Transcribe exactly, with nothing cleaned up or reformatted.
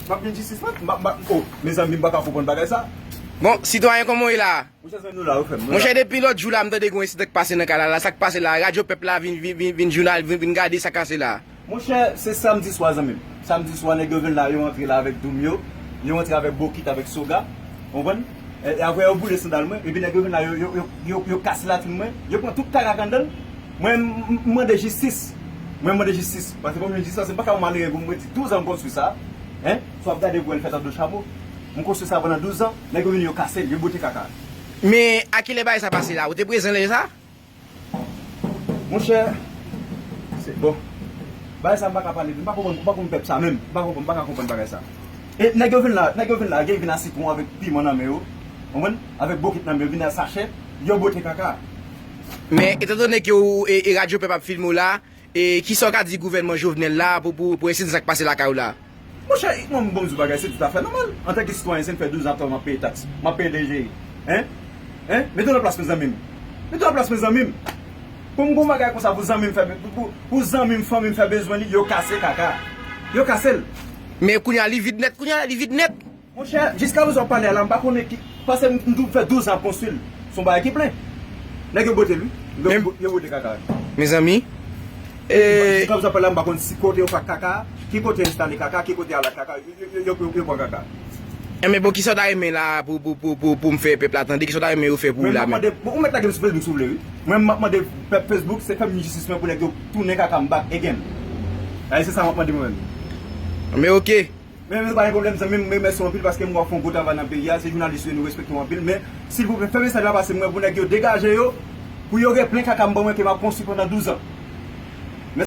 M ap jwenn jistis mwen. M ap, m ap, oh, mezanmi, m pa ka konprann bagay sa. Bon, sitwayen, kòman w ye la? Monchè, zanmi, nou la, ou fè m, nou la. Monchè, depi lòt jou la, m tande gen yon ensidan k pase nan kay la, la. Sa k pase la? Radyo Pèp la vin, vin, vin, vin jounal, vin, vin gade sa k pase la. Monchè, se samdi swa, zanmi m. Samdi swa, nèg yo vin la, yo antre la avèk doum yo, yo antre avèk bokit, avèk soga. Ou konprann? E, e apre, yo boule sandal mwen, epi nèg yo vin la, yo, yo, yo, yo, yo kase latrin mwen, yo pran tout kaka k anndan l. Mwen, m, m, m mande jistis. Mwen, m mande jistis. Paske pou m jwenn jistis, se m pa ka yon malere pou m rete douz an m konstwi sa. Hein? Si w ap gade pou w wè l fèt an do chamo. M konstwi sa pandan douz an, nèg yo vini, yo kase l, yo bote kaka. Men, a kilè bagay sa pase la? Ou te prezan lè sa? Monchè, se bon. Bagay sa m pa ka pale de. M pa konprann, m pa konprann pèp sa menm. M pa konprann, m pa ka konprann bagay sa. E nèg yo vin la, nèg yo vin la, gen vin a sitwon avèk piman nan men yo. Konprann? Avèk bokit nan men yo, vin a sachè, yo bote kaka. Men, etandone ke ou, e, e Radyo Pèp ap filme w la, e kisa w ka di gouvènman Jovenel la pou, pou, pou ensidan sa k pase lakay ou la? Monchè, mwen, bon, m di w bagay, se toutafè nòmal. Antanke sitwayen, se m fè douz an m ap peye taks, m ap peye D G I. Hein? Hein? Mete w nan plas mwen, zanmi m. Mete w nan plas mwen, zanmi m. Pou m gon bagay konsa pou zanmi m fè, pou, pou, pou zanmi m, fanmi m fè bezwen li, yo kase kaka. Yo kase l. Men kounye a li vid nèt, kounye a li vid nèt. Monchè, jiska prezan w ap pale a la, m pa konnen ki, paske m, m fè douz an ap konstwi l. Se yon bagay ki plen. Nèg yo bote l, wi. Yo, men, yo bote kaka. Mezanmi. E jiska prezan w ap pale a, m pa konn si kote yo fè kaka, ki kote yo enstale kaka, ki kote yo ale ak kaka. Yo, yo, yo, yo pran kaka. Enben, bon, kisa w ta renmen la pou, pou, pou, pou, pou m fè pèp la tande? Kisa w ta renmen yo fè pou ou la menm? Mwen, m ap mande, bon, ou mèt lage m sou Facebook si w vle, wi. Mwen, m ap mande pèp Facebook, se fè m jistis mwen pou nèg yo tounen kaka m back again. Ay, se sa m ap mande mwen menm. Men oke. Men, men, pa gen pwoblèm, zanmi m, m remèsye w anpil paske m wè w ap fè yon gwo travay nan peyi a, se jounalis ou ye, nou respekte w anpil, men, silvouplè, fè mesaj la pase mwen pou nèg yo degaje yo, pou yo replen kaka m ban mwen ke m ap konstwi pandan douz an.